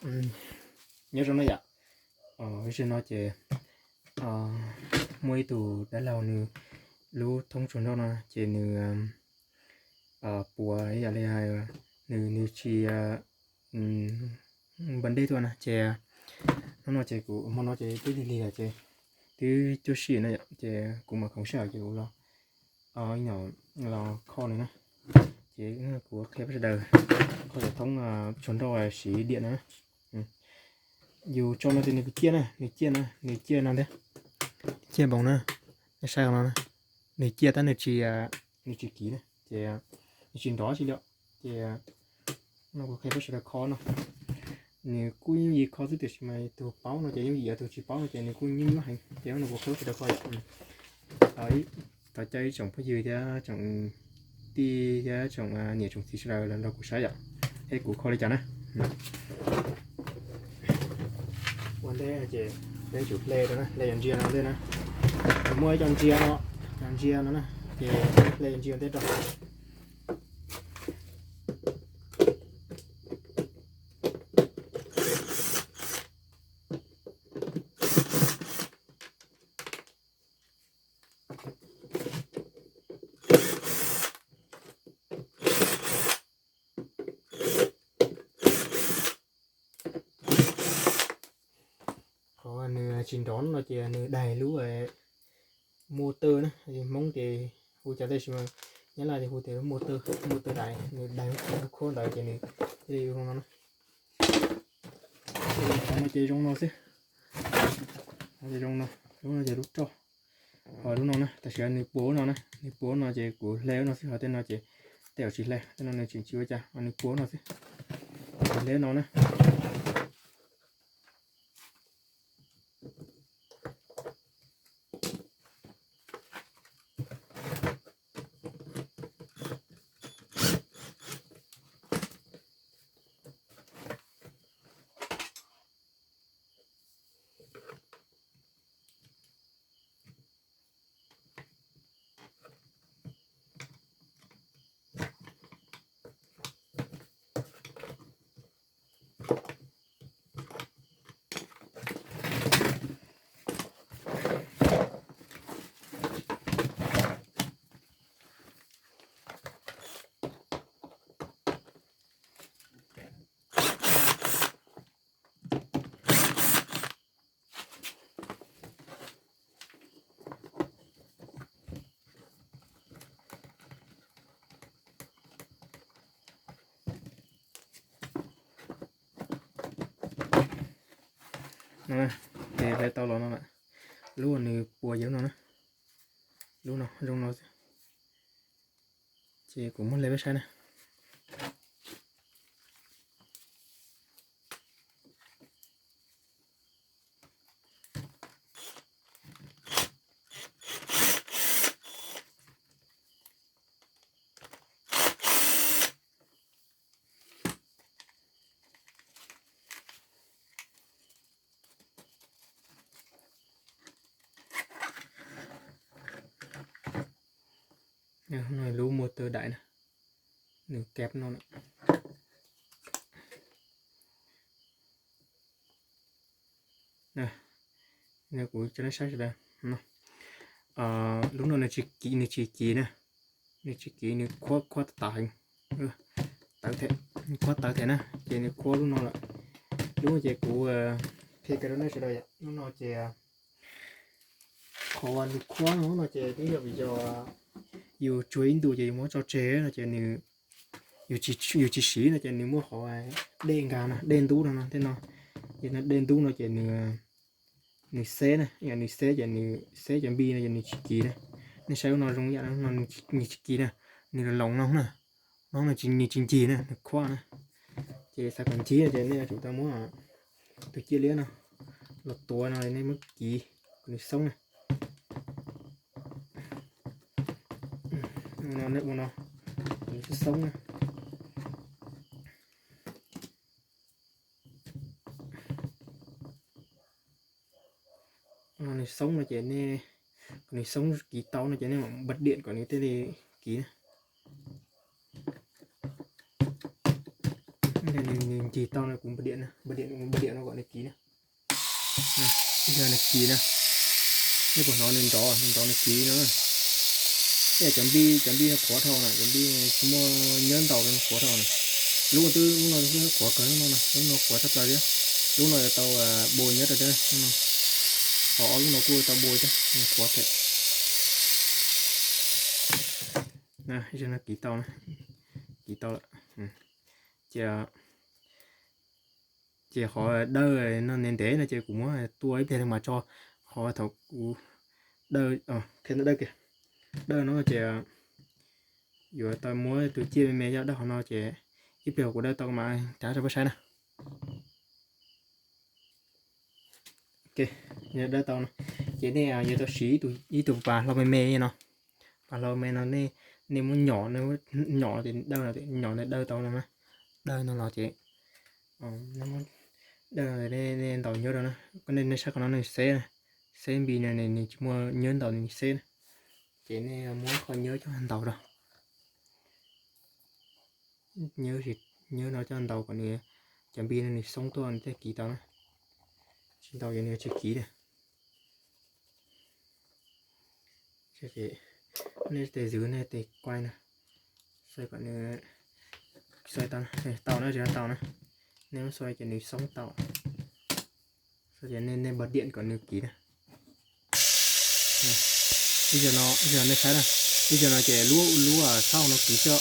Nyob zoo na yom, ib zaug no ces muaj ib tug dab laug nws lub thoob tsuag nroj no ces nws puas ib yam li nws nws tsis npam dej tuaj na ces hnub no ces kuv hmo no ces twb lig lig lawm ces twb cuab sij na yom ces kuv mam khoov sij hawm ces kuv los nyom los kho nws na. Ces kuv qhia peb sawv daws kho cov thoob tsuag nroj siv diam no na. Yus tso no ces nws ciaj na, nws ciaj na, nws ciaj no thiab, ciaj npaum na, nej saib no na, nws ciaj tab nws tsis, nws tsis kiv na ces nws tsis nrov tsi li. Ces no kuv qhia peb sawv daws kho no, nws kuj yooj yim kho xwb tiam sis mas tus paub no ces yooj yim, tus tsis paub no ces nws kuj nyuaj nyuaj heev ces no kuv qhia peb sawv daws kho yom. Thov caw ib tsoom phooj ywg thiab tsoom tij thiab tsoom niam tsoom txiv sawv daws los nrog kuv saib yom, es kuv kho li cas na. Ua ntej ces peb tsum hle rau na, hle cov ntsia no ntej na. Muaj ib co ntsia no, cov ntsia no na, ces hle cov ntsia ntej rau. Qhov nws tsis nrov no ces nws daig lub motor na, Hmoob ces hu cas tab sis mas Nyab Laj ces hu tias motor, motor daig, nws daig lub khuab ntawd ces nws thiaj li zoo no na. Qhov no ces zoo no xwb, qhov no ces zoo no, lub no ces lub roj, ho lub no na, tam sim no nws puas lub no na, nws puas lub no ces kuv hle lub no xwb, ho tej no ces tej zaum tsis hle, tej no nws tseem tsis ua cas, nws puas lub no xwb, kuv hle lub no na. No, ces hle tau los no lawm. Lub uas nws puas yog lub no na, lub no zoo no xwb. Ces kuv muab hle peb saib na. Lub motor daim na, nws keb no lawm. Kuv tso nej saib sawv daws. Lub no nws tsis kiv, nws tsis kiv na, nws tsis kiv, nws khuab khuab tas heev, tawv thiab, khuab tawv thiab na, ces nws khuab lub no lawm. Lub no ces kuv qhia kiag rau nej sawv daws yom, lub no ces qhov uas nws khuab no ces twb yog vim yog yus tsuag ib ntus ces yus muab tso tseg no ces nws, yus tsis siv no ces nws muaj qhov dej nkag no, dej ntub no no tej no, ces no dej ntub no ces nws, nws xeb na, nws xeb ces nws xeb cov npij no ces nws tsis kiv na. Nej saib lub no zoo yam no, nws tsis kiv na, nws loos no na, no nws tsis ncig na, nws khuab na. Ces xav kom ncig ces nej yuav tsum tau muab tus ciaj liab no los tuav no, nej muab kiv kom nws xoob na. No nej ua no, nws xoob xoob na. No nws xoob no ces nej, kom nws xoob kiv tau no ces nej mam npaj diam kom nws thiaj li kiv na. Ncig tau no kuv npaj diam, npaj diam no kom nws kiv na. Ib zaug nws kiv na, nej puas hnov nws nrov, nws nrov nws kiv no. Ib cov npij, cov npij no qhuav dhau na, cov npij tsis muaj nyab ntaus no qhuav dhau na. Lub twb, lub no twb qhuav kawg, lub no, lub no qhuav tshaj plaws thiab. Lub no yuav tau npua nyab rau thiab. Ho ob lub no kuj tau npua thiab, qhuav thiab. Ib zaug no kiv tau na, kiv tau lawm. Ces, ces qhov dawj no ntev ntev no ces kuv muab tua ib pliag mas tso, qhov thaum kuv dawj, qhia dawj kiag. Dawj no ces yuav tau muab tus ciaj me me coj dawj qhov no ces ib pliag kuv dawj tau mas rov rau peb saib na. Dawj tau no ces nej yuav tau siv ib tug pas hlau me me no. Pas hlau me no nej muab nyom, nyom dawj no, nyom dawj tau no na. Dawj no los ces dawj no nej ntaus nyab rau na. Nej saib qhov no nws xeb, xeb npis no nws tsis muaj nyab ntaus nws xeb na. Ces nej muab qhov nyab coj ntaus rau. Nyab, nyab no coj ntaus kom nws, cov npis no nws xoob tuaj nws thiaj kiv tau na. Tsis ntaus ces nws tsis kiv na. Nej tes zwv nej tes quay na, xav kom nws, xav tau, tau na, tsis tau na. Nej muab xav ces nws xoob tau. Xav ces nej npaj diam kom nws kiv na. Ib zaug no, ib zaug nej saib na, ib zaug no ces lub, lub sab hauv no kiv xwb,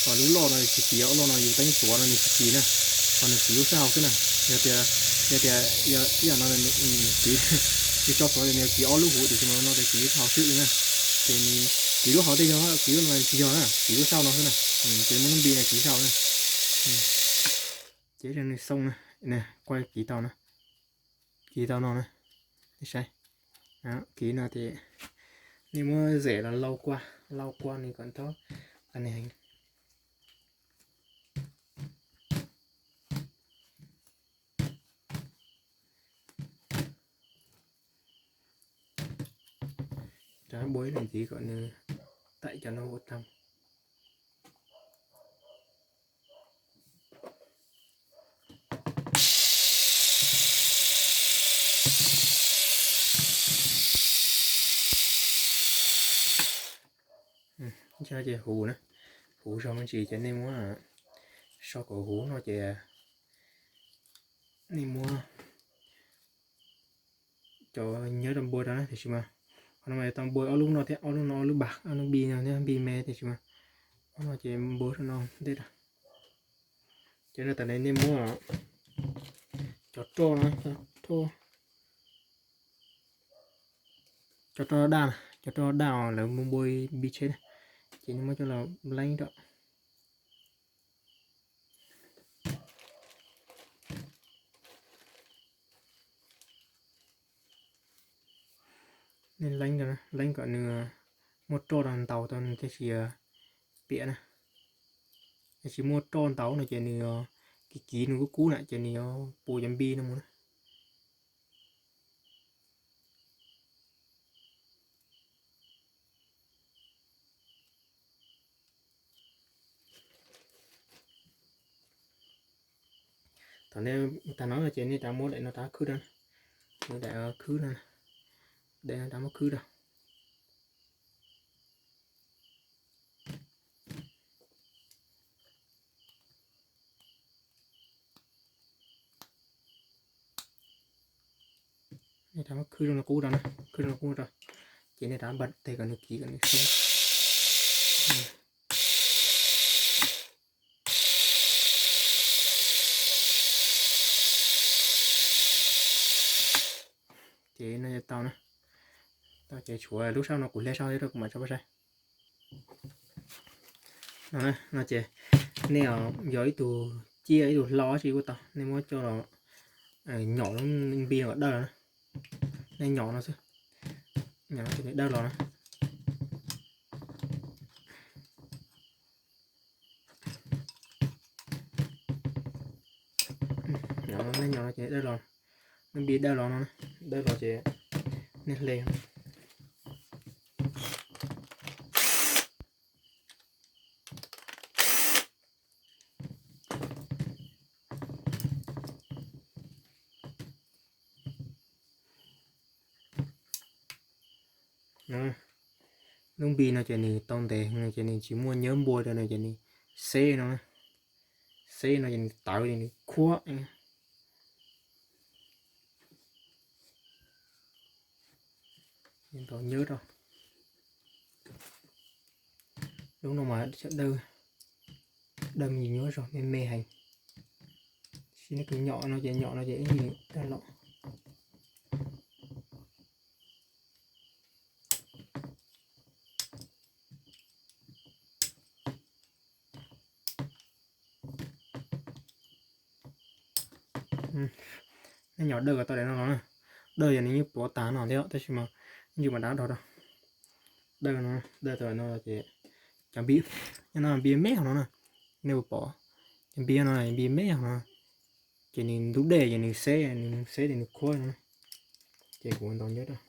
ho lub loj no tsis kiv, lub loj no yus teeb tuav no nws tsis kiv na, ho nws kiv lub sab hauv xwb na. Yog tias, yog tias ib yam no kiv, tsis tso plhuav ces nws kiv ob lub huv, tiam sis mas no ces kiv lub sab hauv xwb li na. Ces kiv lub hauv tej yog, kiv lub no tsis yog na, kiv lub sab hauv no xwb na. Ces muab lub npis no kiv sab hauv na. Ces nws xoob na, kuaj kiv tau na, kiv tau no na, nej saib, kiv no ces nej muab zem los lau kua, lau kua nws kom nrov qas heev. Rov npua ib leeg ntxiv kom nws taim cov no ua tag. Ces huv na, huv zog me ntsis ces nej muab so kom huv no ces nej muab cov nyab rau npua rau na, tiam sis mas qhov no mas yuav tau npua ob lub no thiab, ob lub no, ob lub npis no thiab, npis me, tiam sis mas ob no ces npua rau no ntej rau. Ces no tam no nej muab cov roj no, cov roj daj, cov roj daj os, lawv muaj npua npis tsheb na, ces nej muab coj los leeb rau. Nej leeb, leeb kom nws muaj roj rau ntaus tau nws thiaj tsis piam na. Yog tsis muaj roj ntaus no ces nws kiv kiv nws kub kub na ces nws yuav puas cov npis no mus na. Thaum nej tag no ces nej rov muab daim no rov khwb rau, daim khwb no, daim no rov muab khwb rau. Nej rov muab khwb zoo li qub rau na, khwb zoo li qub rau, ces nej rov npaj tes kom nws kiv kom nws xoob. Ces no tau na, tau ces tshuav lub sab no kuv hle sab thiab rau kuv mam tso peb saib. No, no ces nej yog ib tug ciaj ib tug hlau tsi kuj tau, nej muab coj los nyom lub npis no kom dawj los na. Nej nyom no xwb, nyom no ces nws dawj los na. Nyom no, nej nyom no ces dawj los, lub npis dawj los no, dawj los ces nej hle. No, lub npis no ces nws tau ntev ces nws tsis muaj nyab npua rau no ces nws xeb no, xeb no ces nws tawv ces nws khuab. Ntau nyab rau. Lub no mas dawb, dawb me nyuam zog me me heev. Tab sis nws nyom no ces, nyom no ces ib yam dawb los. Nej nyom dawb kom tau daim no no na. Dawb yog nws yeej pluav tag no thiab tab sis mas ntshe mas dav dhau rau. Dawb no, dawb tau no ces cov npis, no npis me hauv no na, nej puas pom? Cov npis no npis me hauv no, ces nws ntub dej ces nws xeb, nws xeb ces nws khuab no. Ces kuv ntau nyab rau.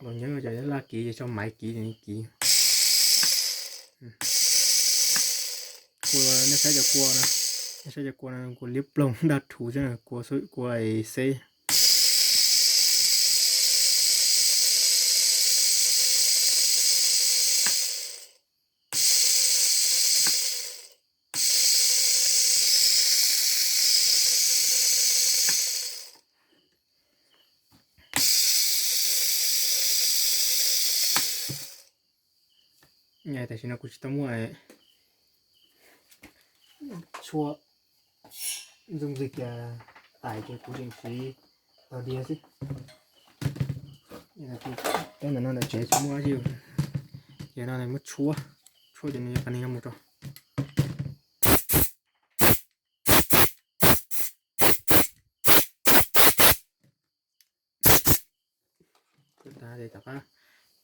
Los nyob cov laj kiv ces tso maiv kiv ces kiv. Kua, nej saib cov kua no, nej saib cov kua no kua liab ploog daj rhuv xwb, kua, kua xeb. Tam sim no kuv tsis tau muaj tshuaj ntxoog ntxig tias tais ces kuv tseem siv tau diav xwb. Peb ntawm no ntawm tsev tsis muaj dab tsi, ces no muab tshuab, tshuab ces nws qab ni no mus rau. Tshuab tas ces rov qab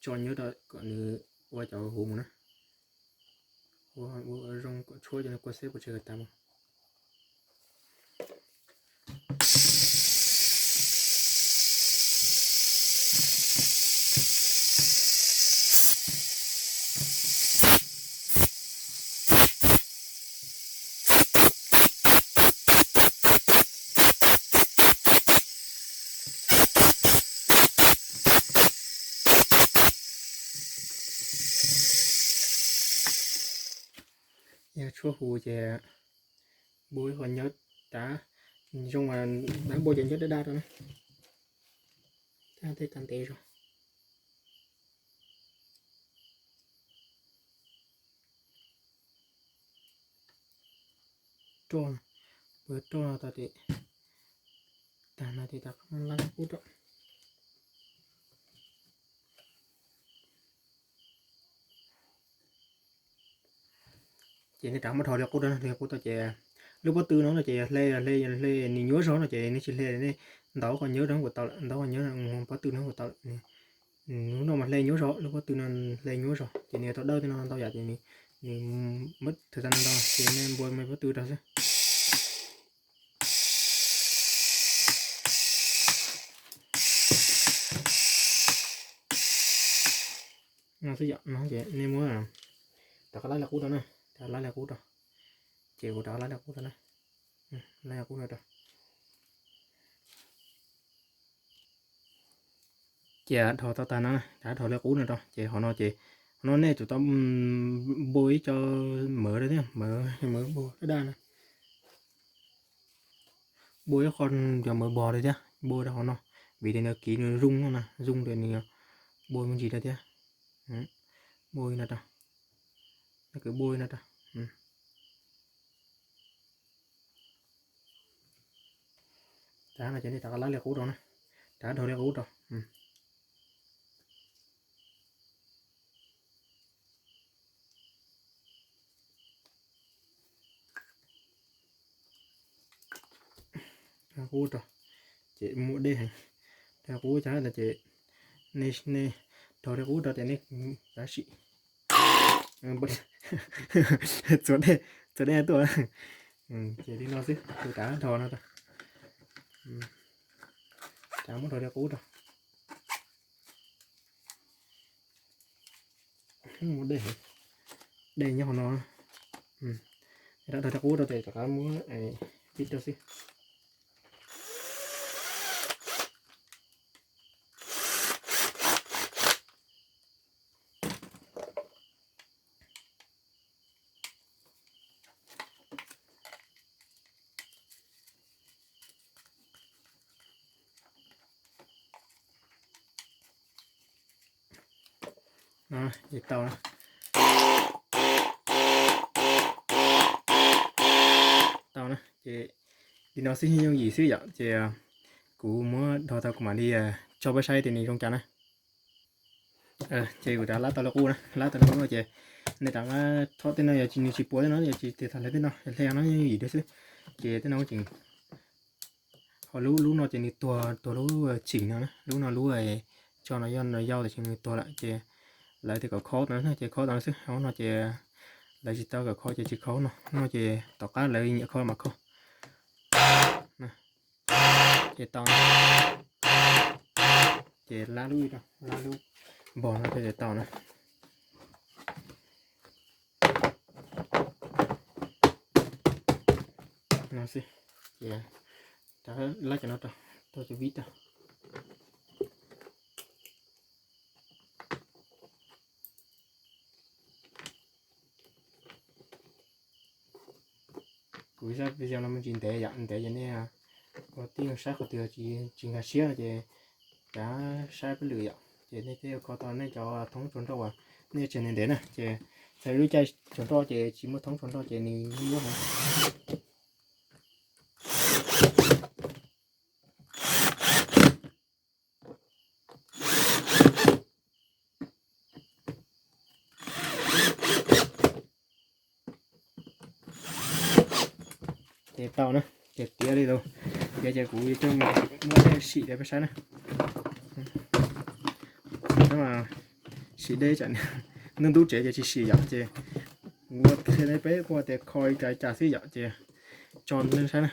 tso nyab rau kom nws ua cov huv mus na. Ua zoo kom tshuab cov kua xeb kua tseg tas mus. Yog tshuab huv ces npua ib qho nyab, rov zoo, rov npua cov nyab daj daj rau na. Tej tag ntev zog. Roj, npua roj no tau tias tag no ces rov qab lab qub rau. Ces nej rov muab dhau liab qub rau, liab qub tau ces lub pob tw no no ces yog hle, yog hle, yog hle nws nyuaj zog no ces nej tsis hle, nej ntaus qhov nyab rau kuj tau lawm, ntaus qhov nyab pob tw no kuj tau lawm. Lub no mas hle nyuaj zog, lub pob tw no hle nyuaj zog ces nws yuav tau dawb tej no ntau yam ces nws, nws muab thawj tag no ntau ces nej npua me pob tw rau xwb. No xwb yom, no ces nej muab rov qab lab liab qub rau na, rov qab lab liab qub rau. Ces kuv rov qab lab liab qub rau na, lab liab qub no rau. Ces dhau tau tag no, rov qab dhau liab qub no rau ces qhov no ces, qhov no nej tsum tau npua ib co mawv rau thiab, mawv, mawv npua daj daj na. Npua ib qho cov mawv bog rau thiab, npua rau qhov no, vim tias nws kiv nws zoo no na, zoo tias nws npua me ntsis rau thiab. Npua no rau, nej kwv npua no rau. Rov qab no ces nej rov qab lab liab qub rau na, rov qab dhau liab qub rau. Qub rau ces muaj dej heev. Dhau qub tag no ces nej, nej rau liab qub rau ces nej rov sim. Txuas dej, txuas dej tuaj. Ces li no xwb, kuv rov dhau no rau. Rov muab rau liab qub rau. Muaj dej, dej nyob qhov no. Rov dhau liab qub rau ces rov qab muab vij rau xwb. No ces tau na. Tau na ces li no xwb, yooj yim xwb yom. Ces kuv muab dhos tau kuv mam li tso peb saib tias nws zoo cas na. Ces kuv rov lab tau li qub na, lab tau li qub no ces nej rov qab thob tej no, yog nws tsis puas tej no, yog tsis tig tag lawv tej no, hle no yooj yim dua xwb. Ces tej no tseem ho lub, lub no ces nws tuag, tuag lub chim no na, lub no lub tso no yog no yau tiam sis nws tuag lawm ces lawv tias kom kho tau no ces kho tau no xwb. Hauv no ces lawv tsis tau kom kho ces tsis kho no, no ces tom qab lawv nyiam kho mas kho. Ces tau, ces lab lub, lab lub npog no ces tau na. No xwb, ces lab cov no rau, rau cov vib rau. Kuv zaj video no me ntsis ntev yom, ntev ces nej ua tib zoo saib qhov twg tsis, tsis nkag siab no ces rov saib peb lwm yom. Ces nej thiaj kho tau nej cov thoob tsaus nroj uas nej tseg ntev ntev na. Ces txawm lub caij tsaus nroj ces tsis muaj thoob tsaus nroj ces nws nyuaj heev. Ces tau na, ces tiav li lawm, tiav ces kuv coj mus muab sim rau peb saib na. Sim deb tsam ntub ntub tsev ces tsis sim yom, ces kuv qhia nej peb kuj tias kho li cas cas xwb yom, ces tso nej saib na.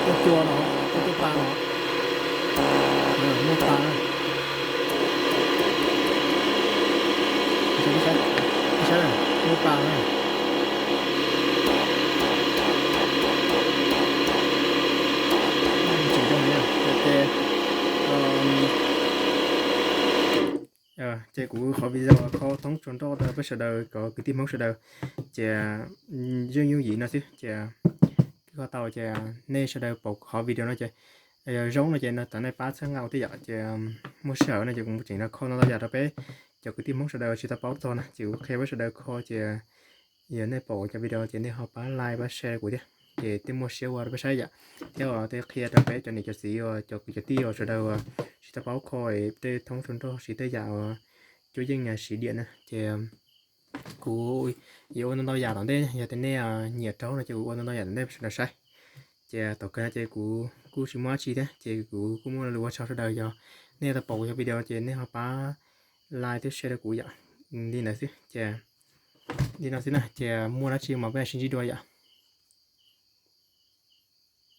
Tuaj cua no, tuaj cua pa no, muaj pa na. Saib, muaj pa na. Tseem zoo, ces ces kuv qhov video kho thoob tsaus nroj rau peb sawv daws cov kwv tij Hmoob sawv daws, ces yooj yooj yim no xwb ces kho tau. Ces nej sawv daws pom qhov video no ces yog zoo no ces no tam nej pab txhawb nqa thiab yom. Ces muaj sij hawm no ces kuv tseem los kho ntau ntau yam rau peb cov kwv tij Hmoob sawv daws tsis tau paub txog na, ces kuv qhia peb sawv daws kho. Ces yog nej pom cov video ces nej ho pab like pab share kuv thiab, ces thiaj muaj siab ua rau peb saib yom, thiab tej qhia rau peb cov niam cov txiv uas cov kwv cov tij uas sawv daws uas tsis tau paub kho tej thoob tsaus nroj siv tej yam uas cuab yeej siv diam na. Ces kuv yuav ua ntau ntau yam tom ntej, yog tias nej nyiam raug no ces kuv ua ntau ntau yam tom ntej peb sawv daws saib. Ces tom kawg no ces kuv kuj tsis muaj dab tsi thiab, ces kuv kuj muaj lus ua tsaug sawv daws, yog nej tau pom kuv cov video ces nej ho pab like thiab share rau kuv yom. Li ntawd xwb ces, li no xwb na, ces muaj dab tsi mas peb sib ntsib dua yom.